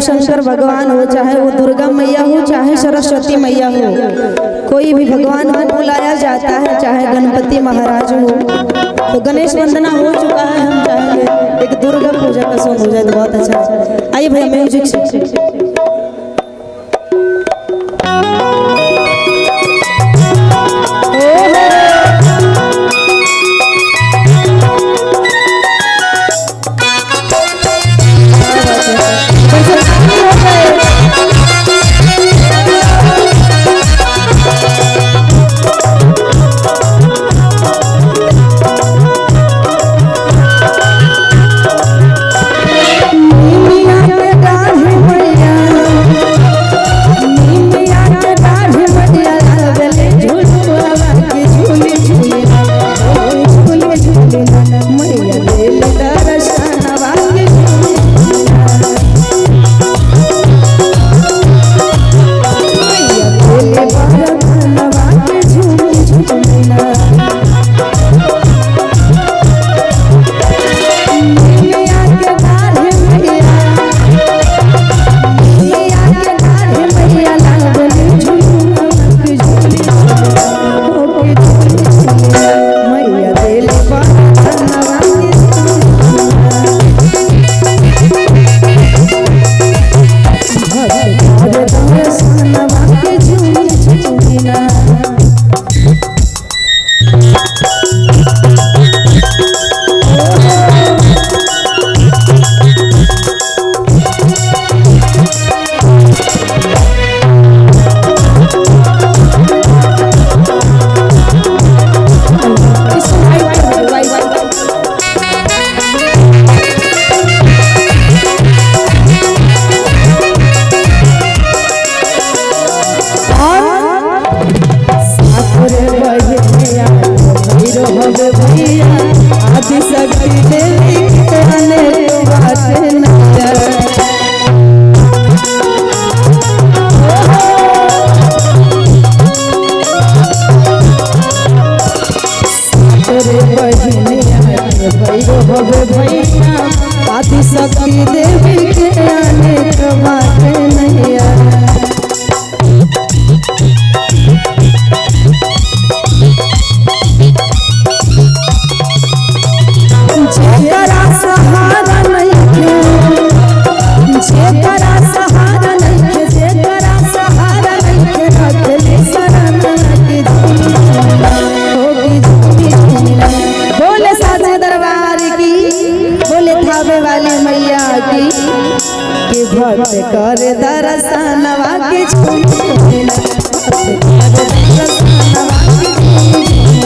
शंकर भगवान हो, चाहे वो दुर्गा मैया हो, चाहे सरस्वती मैया हो, कोई भी भगवान को बुलाया जाता है, चाहे गणपति महाराज हो। तो गणेश वंदना हो चुका है, हम चाहेंगे एक दुर्गा पूजा का सॉन्ग हो जाए तो बहुत अच्छा। आइए भैया म्यूजिक से। आदि देवी के आने बाटे नैया। जेकरा सहारा नइखे, जेकरा सहारा नइखे, जेकरा सहारा नइखे, रखले शरण के झूली होगी झूली झूला। बोले साचे दरबार की, बोले थावे वाली मैया की, के भक्त कर दर्शनवा के झूला, भक्त कर दर्शनवा के झूला,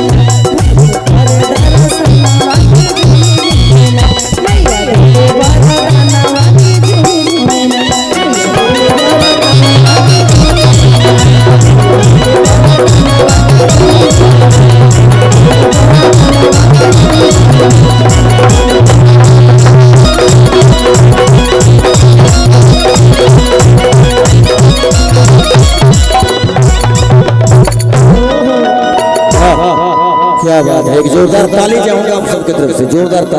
भक्त कर दर्शनवा के झूला, मैया रे वरदानवा के झूला, क्या बात है। एक जोरदार ताली चाहूंगा आप सबकी तरफ से, जोरदार ताली।